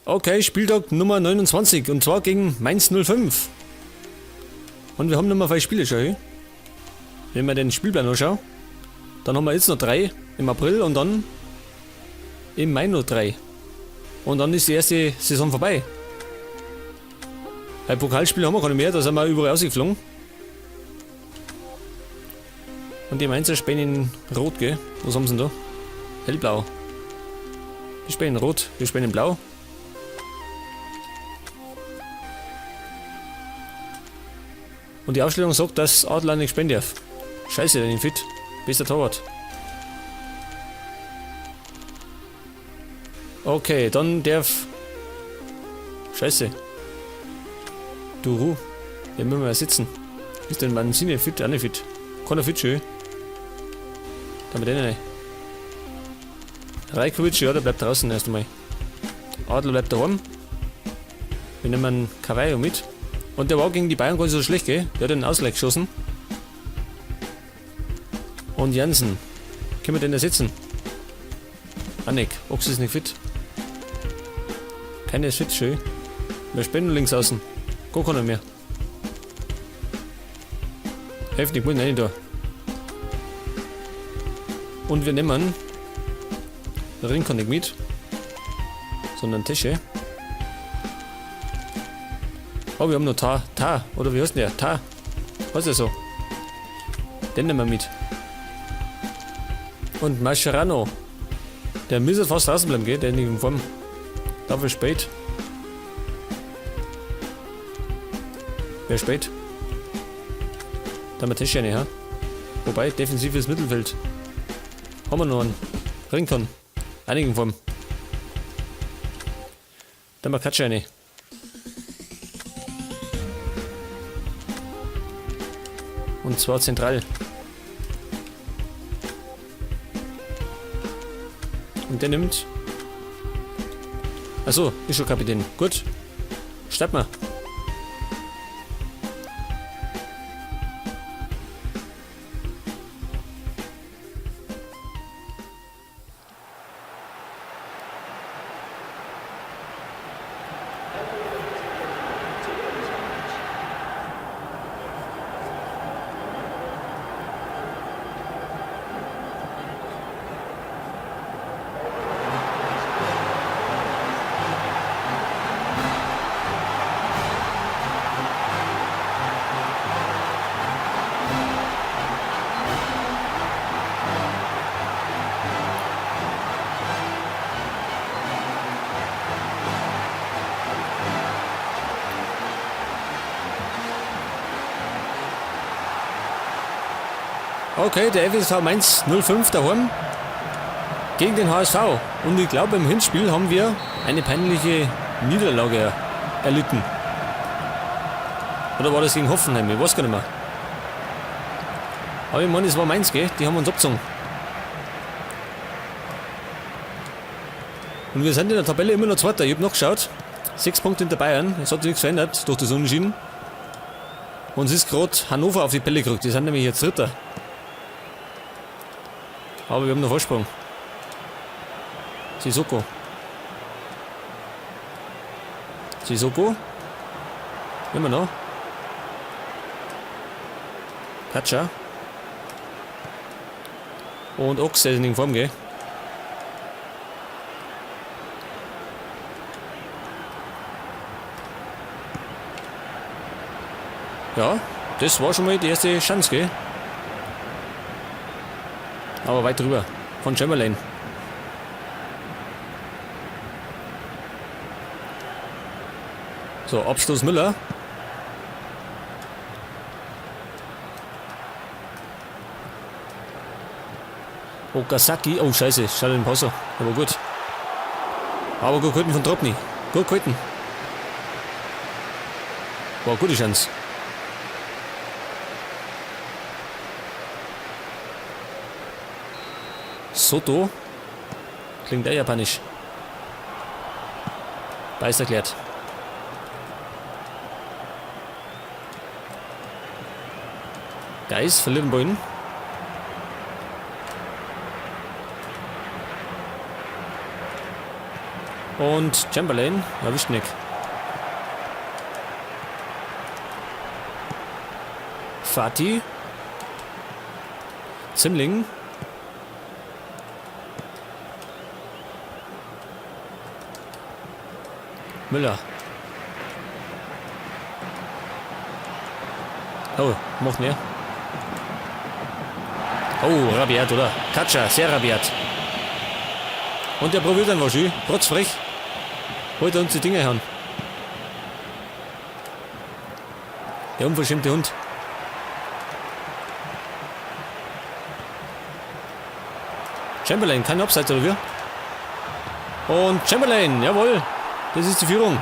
Okay, Spieltag Nummer 29 und zwar gegen Mainz 05. Und wir haben noch mal 5 Spiele schon. Wenn wir den Spielplan anschauen, dann haben wir jetzt noch 3 im April und dann im Mai noch 3. Und dann ist die erste Saison vorbei. Bei Pokalspiele haben wir keine mehr, da sind wir überall rausgeflogen. Und die Mainzer spielen in Rot, gell? Was haben sie denn da? Hellblau. Die spielen in Rot, wir spielen in Blau. Und die Aufstellung sagt, dass Adler nicht spielen darf. Scheiße, der ist nicht fit. Bester Torwart. Okay, dann darf... Scheiße. Duru. Den müssen wir ersetzen. Ist denn Mancini fit? Auch nicht fit. Keiner fit, schön. Dann mit denen rein. Rajkovic, ja, der bleibt draußen erst einmal. Adler bleibt daheim. Wir nehmen Cavallo mit. Und der war gegen die Bayern gar nicht so schlecht, gell? Der hat den Ausgleich geschossen. Und Jansen. Können wir den ersetzen? Ah, nicht. Ochs ist nicht fit. Keiner ist fit, schön. Wir spielen nur links außen. Gar keiner mehr. Heftig, muss ich da. Und wir nehmen Rincon nicht mit, sondern Tesche. Oh, wir haben noch Ta, Ta, oder wie heißt denn der? Ta. Was ist der so? Den nehmen wir mit. Und Mascherano. Der müsste fast draußen bleiben, gell? Der ist nicht in Form. Dafür spät. Wer spät? Da haben wir Tesche nicht, ha? Wobei, defensives Mittelfeld. Haben wir noch einen. Rincon. Einigen Form. Dann mal Katsche rein. Und zwar zentral. Und der nimmt... Achso, ist schon Kapitän. Gut. Start mal. Okay, der FSV Mainz 05 daheim gegen den HSV. Und ich glaube, im Hinspiel haben wir eine peinliche Niederlage erlitten. Oder war das gegen Hoffenheim? Ich weiß gar nicht mehr. Aber ich meine, es war Mainz, gell? Die haben uns abgezogen. Und wir sind in der Tabelle immer noch Zweiter. Ich hab nachgeschaut. 6 Punkte hinter Bayern. Es hat sich nichts verändert durch das Unentschieden. Und es ist grad Hannover auf die Pelle gerückt. Die sind nämlich jetzt Dritter. Aber wir haben noch Vorsprung. Sissoko. Sissoko. Immer noch. Katscha. Und Ochs, der ist in Form, gell? Ja, das war schon mal die erste Chance, gell? Aber weit drüber. Von Chamberlain. So, Abstoß Müller. Okazaki. Oh, scheiße. Schade den Pass. Aber gut. Aber gut gehalten von Drobny. Gut gehalten. War eine gute Chance. Soto. Klingt auch japanisch. Beiß erklärt. Geis verliert den Ball. Und Chamberlain erwischt nicht. Fatih. Zimling. Müller. Oh, macht mehr. Oh, rabiat, oder? Katscha, sehr rabiat. Und der probiert einfach schön. Rotzfrech. Holt er uns die Dinger her. Der unverschämte Hund. Chamberlain, kein Abseits, oder wie? Und Chamberlain, jawohl. Das ist die Führung.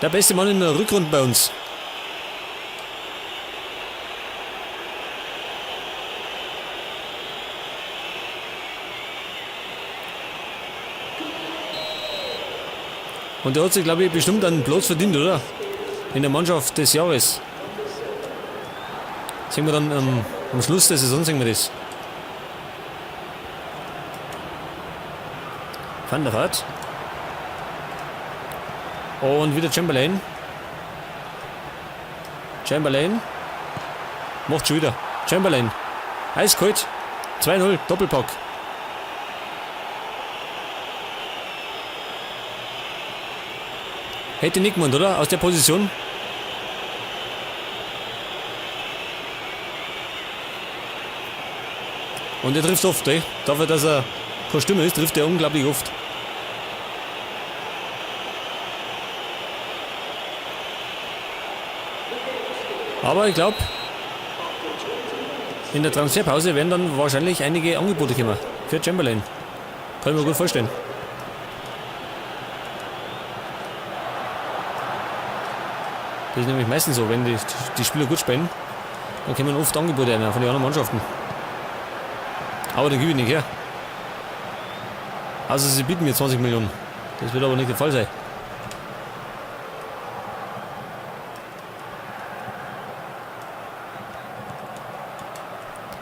Der beste Mann in der Rückrunde bei uns. Und der hat sich, glaube ich, bestimmt einen Platz verdient, oder? In der Mannschaft des Jahres. Sehen wir dann am Schluss der Saison, sehen wir das. Van der Vaart. Und wieder Chamberlain. Chamberlain. Macht schon wieder. Chamberlain. Eiskalt. 2-0. Doppelpack. Hätte nicht gemeint, oder? Aus der Position. Und er trifft oft, ey. Dafür, dass er keine Stimme ist, trifft er unglaublich oft. Aber ich glaub, in der Transferpause werden dann wahrscheinlich einige Angebote kommen für Chamberlain. Kann ich mir gut vorstellen. Das ist nämlich meistens so, wenn die Spieler gut spielen, dann kommen oft Angebote rein von den anderen Mannschaften. Aber den gebe ich nicht her. Also sie bieten mir 20 Millionen. Das wird aber nicht der Fall sein.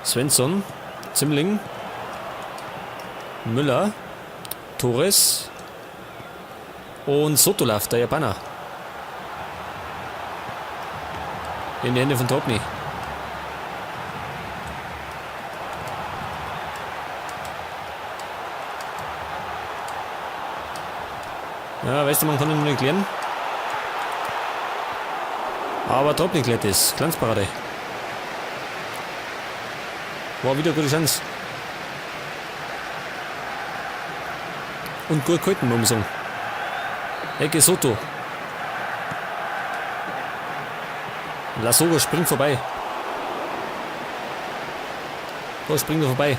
Svensson, Zimling, Müller, Torres und Sotolav, der Japaner. In die Hände von Topny. Ja, weißt du, man kann ihn nicht klären. Aber Topny klärt es. Glanzparade. War wieder eine gute Chance. Und gut gehalten, muss man sagen. Ecke Soto. Lasogga springt vorbei. Da springt er vorbei.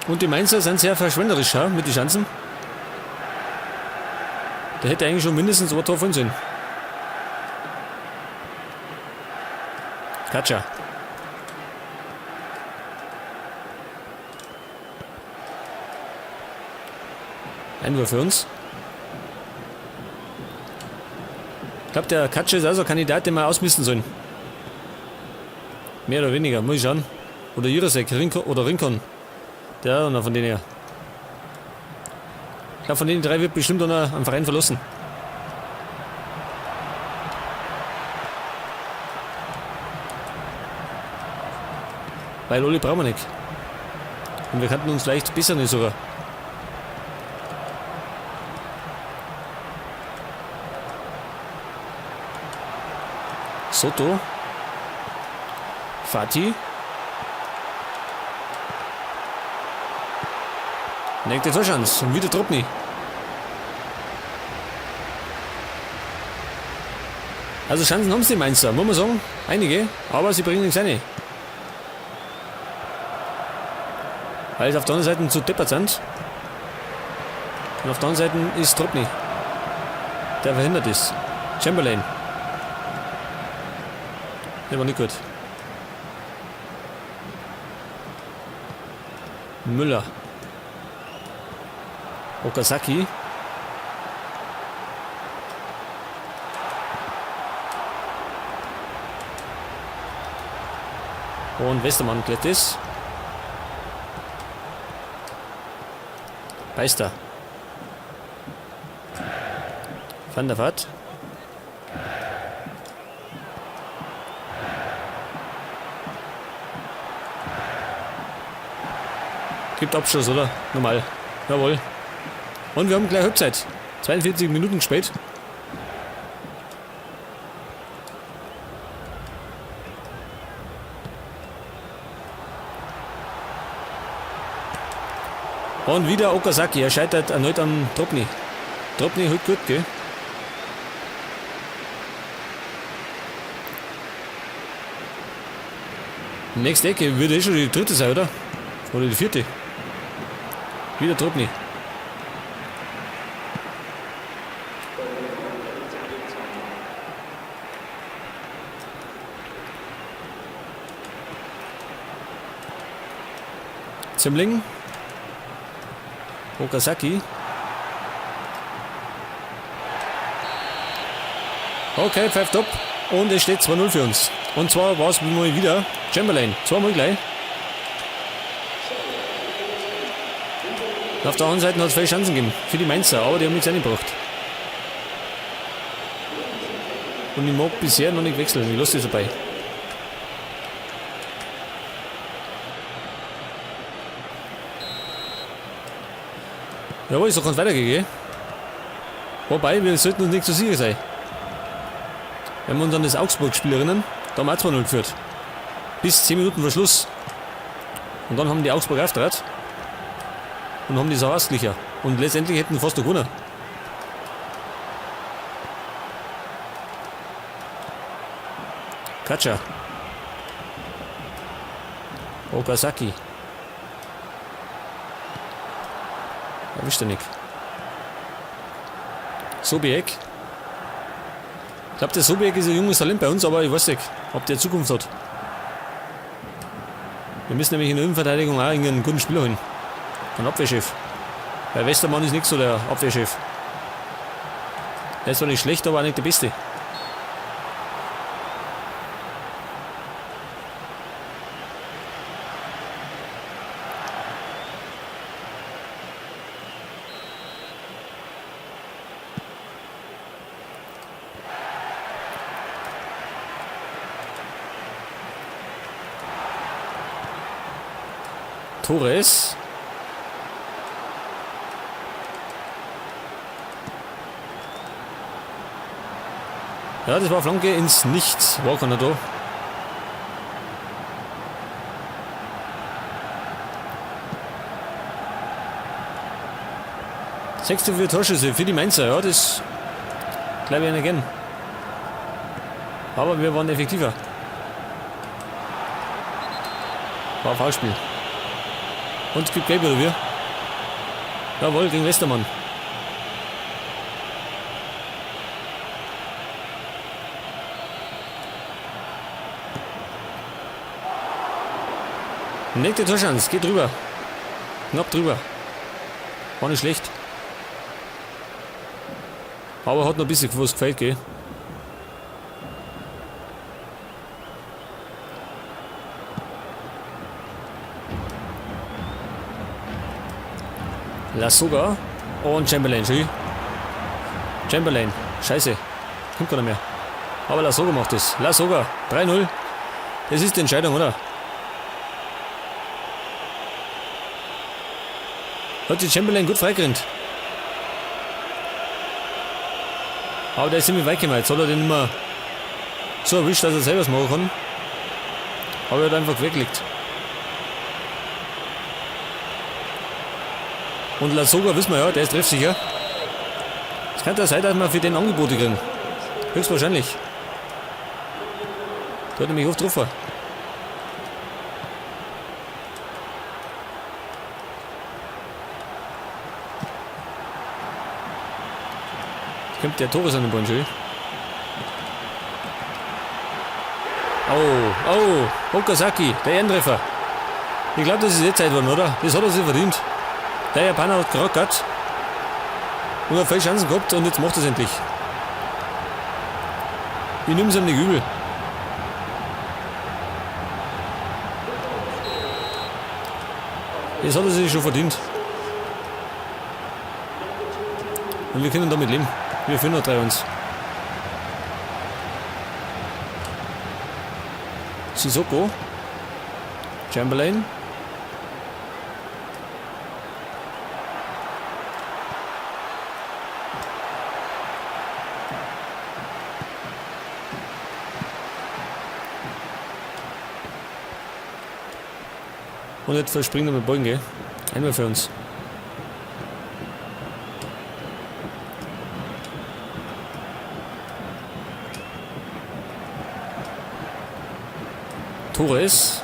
Und die Mainzer sind sehr verschwenderisch, ja, mit den Chancen. Da hätte eigentlich schon mindestens ein Tor fallen sollen. Katscha. Einwurf für uns. Ich glaub, der Katscha ist also ein Kandidat, den wir ausmisten sollen. Mehr oder weniger, muss ich schauen. Oder Jurasek, Rincon, oder Rincon. Der einer von denen her. Ich glaub, von den drei wird bestimmt einer am Verein verlassen. Weil alle brauchen wir nicht. Und wir könnten uns vielleicht besser nicht sogar. Soto. Fatih. Nächste Torchance. Und wieder Drobny. Also Chancen haben sie die Mainzer, muss man sagen. Einige, aber sie bringen nichts rein. Weil es auf der anderen Seite zu deppert sind. Und auf der anderen Seite ist Drobny, der verhindert ist. Chamberlain. Der war nicht gut. Müller. Okazaki. Und Westermann klärt das. Beister. Van der Vaart. Gibt Abschluss, oder? Normal. Jawohl. Und wir haben gleich Halbzeit. 42 Minuten gespielt. Und wieder Okazaki. Er scheitert erneut am Drobny. Drobny holt gut, gell? Nächste Ecke würde eh schon die dritte sein, oder? Oder die vierte. Wieder Drobny. Zimling. Okazaki. Okay, pfeift ab. Und es steht 2-0 für uns. Und zwar war es mal wieder Chamberlain. Zweimal gleich. Und auf der anderen Seite hat es viele Chancen gegeben für die Mainzer, aber die haben nichts reingebracht. Und ich mag bisher noch nicht wechseln. Ich lasse das dabei. Jawohl, so kann es weitergehen, gell? Wobei, wir sollten uns nicht zu sicher sein. Wenn wir uns an das Augsburg-Spiel erinnern, da haben wir auch 2-0 geführt. Bis 10 Minuten vor Schluss. Und dann haben die Augsburg aufgetrat und haben die Sache ausgeglichen. Und letztendlich hätten sie fast noch gewonnen. Katscha. Okazaki. Erwischt er nicht. Sobiech. Ich glaube, der Sobiech ist ein junges Talent bei uns, aber ich weiß nicht, ob der Zukunft hat. Wir müssen nämlich in der Innenverteidigung auch irgendeinen guten Spieler holen. Einen Abwehrchef. Weil Westermann ist nicht so der Abwehrchef. Der ist zwar nicht schlecht, aber auch nicht der Beste. Torres. Ja, das war Flanke ins Nichts. War keiner da. 6:4 Torschüsse für die Mainzer. Ja, das glaube ich nicht gern. Aber wir waren effektiver. War Foulspiel. Und es gibt Gelb oder wir? Jawohl, gegen Westermann. Nächste Torschance, geht drüber. Knapp drüber. War nicht schlecht. Aber hat noch ein bisschen was gefällt, gell? Lasogga und Chamberlain, schön. Chamberlain, scheiße. Kommt gar nicht mehr. Aber Lasogga macht es. Lasogga, 3-0. Das ist die Entscheidung, oder? Hat die Chamberlain gut freigerannt. Aber der ist ziemlich weit gekommen. Jetzt hat er den immer so erwischt, dass er selber was machen kann. Aber er hat einfach weggelegt. Und Lasogga wissen wir ja, der ist treffsicher. Es kann ja sein, dass wir für den Angebote kriegen. Höchstwahrscheinlich. Der hat nämlich oft getroffen. Jetzt kommt der Torres an den Ball, schön. Oh, oh, Okazaki, der Ehrentreffer. Ich glaub, das ist eh Zeit geworden, oder? Das hat er sich verdient. Der Japaner hat gerackert und hat viele Chancen gehabt und jetzt macht er's endlich. Ich nehm's ihm nicht übel. Das hat er sich schon verdient. Und wir können damit leben. Wir führen noch 3-1. Sissoko. Chamberlain. Und jetzt verspringen wir mit Beugen, gell? Einmal für uns. Torres.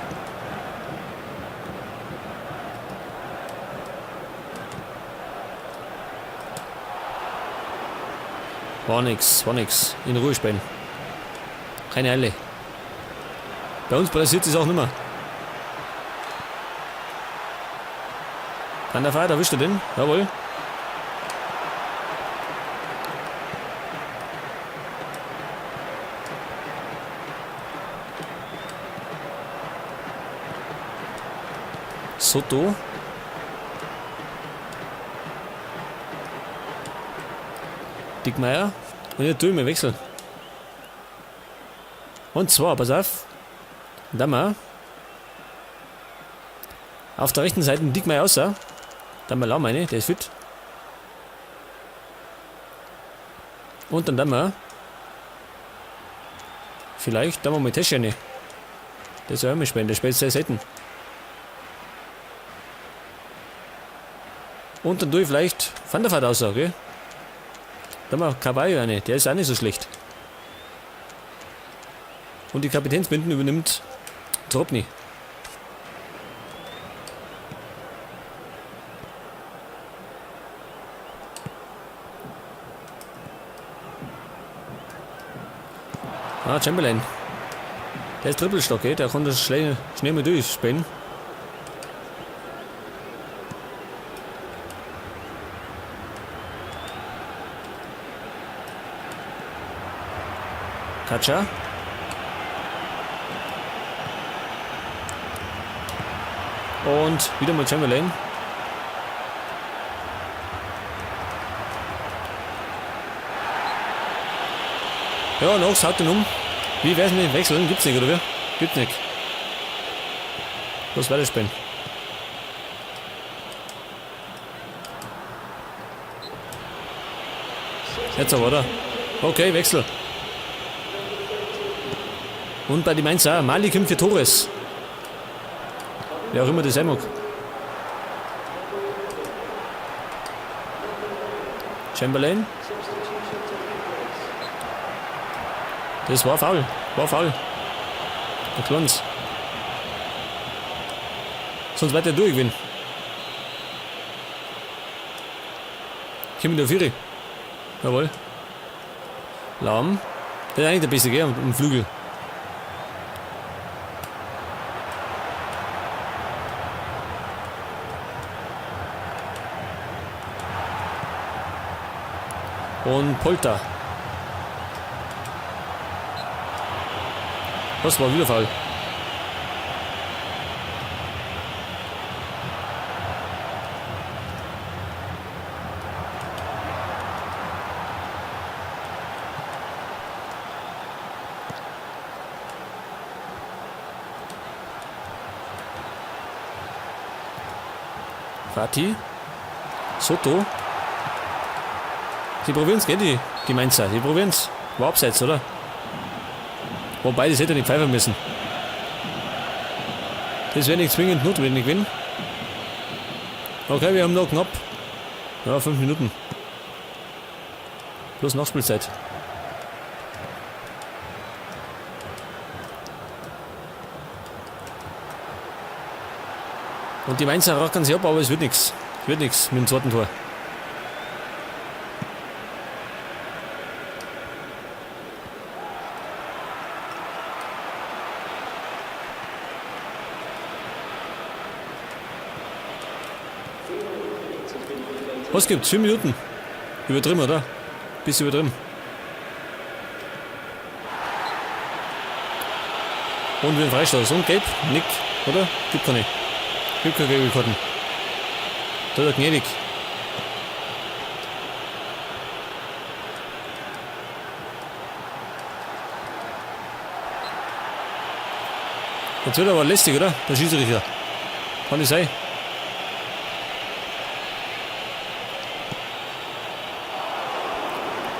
War nix, war nix. In Ruhe spielen. Keine Eile. Bei uns passiert es auch nicht mehr. Van der Vaart, erwischt er den? Jawohl. Soto. Dickmeier. Und jetzt tun wir wechseln. Und zwar, pass auf. Da mal. Auf der rechten Seite Dickmeier außer. Dann mal meine, der ist fit. Und dann dann mal. Vielleicht da mal mit Tesche rein. Das ist ja immer spielen, der spielt sehr selten. Und dann tue ich vielleicht Van der Vaart aus, okay? Dann mal Caballo eine, der ist auch nicht so schlecht. Und die Kapitänsbinden übernimmt Drobny. Ah, Chamberlain. Der ist Trippelstock, ey. Der konnte schnell, schnell mal durchspielen. Katscha. Und wieder mal Chamberlain. Ja, Nox haut den um. Wie wär's mit dem Wechseln? Gibt's nicht, oder wie? Gibt's nicht. Los, weiterspielen. Jetzt aber, oder? Okay, Wechsel. Und bei den Mainzer, Mali kommt für Torres. Wer auch immer das sein mag. Chamberlain. Das war faul. War faul. Der Klons. Sonst weiter durchgewinnen. Kommt der Vieri. Jawohl. Lahm. Der ist eigentlich der beste, gell? Am Flügel. Und Polter. Das war wieder faul. Fatih. Soto. Sie probieren's, gell, die Mainzer. Sie probieren's. War abseits, oder? Wobei, das hätte er nicht pfeifen müssen. Das wäre nicht zwingend notwendig gewesen. Okay, wir haben noch knapp, ja, 5 Minuten. Plus Nachspielzeit. Und die Mainzer rackern sich ab, aber es wird nix. Es wird nix mit dem zweiten Tor. Was gibt's? 4 Minuten. Übertrieben, oder? Bisschen übertrieben. Und wir haben Freistoß. Und gelb? Nick, oder? Gibt keine. Gibt keine gelbe Karten. Da ist er gnädig. Jetzt wird aber lästig, oder? Der Schiedsrichter. Kann das sein?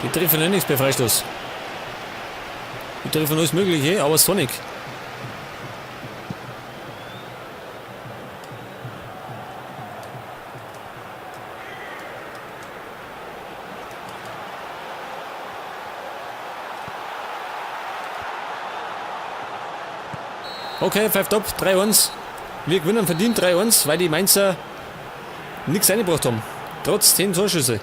Die treffen ja nichts bei Freistoß. Die treffen alles Mögliche, aber Sonic. Okay, pfeift ab, 3-1. Wir gewinnen verdient 3-1, weil die Mainzer nichts eingebracht haben. Trotz 10 Torschüsse.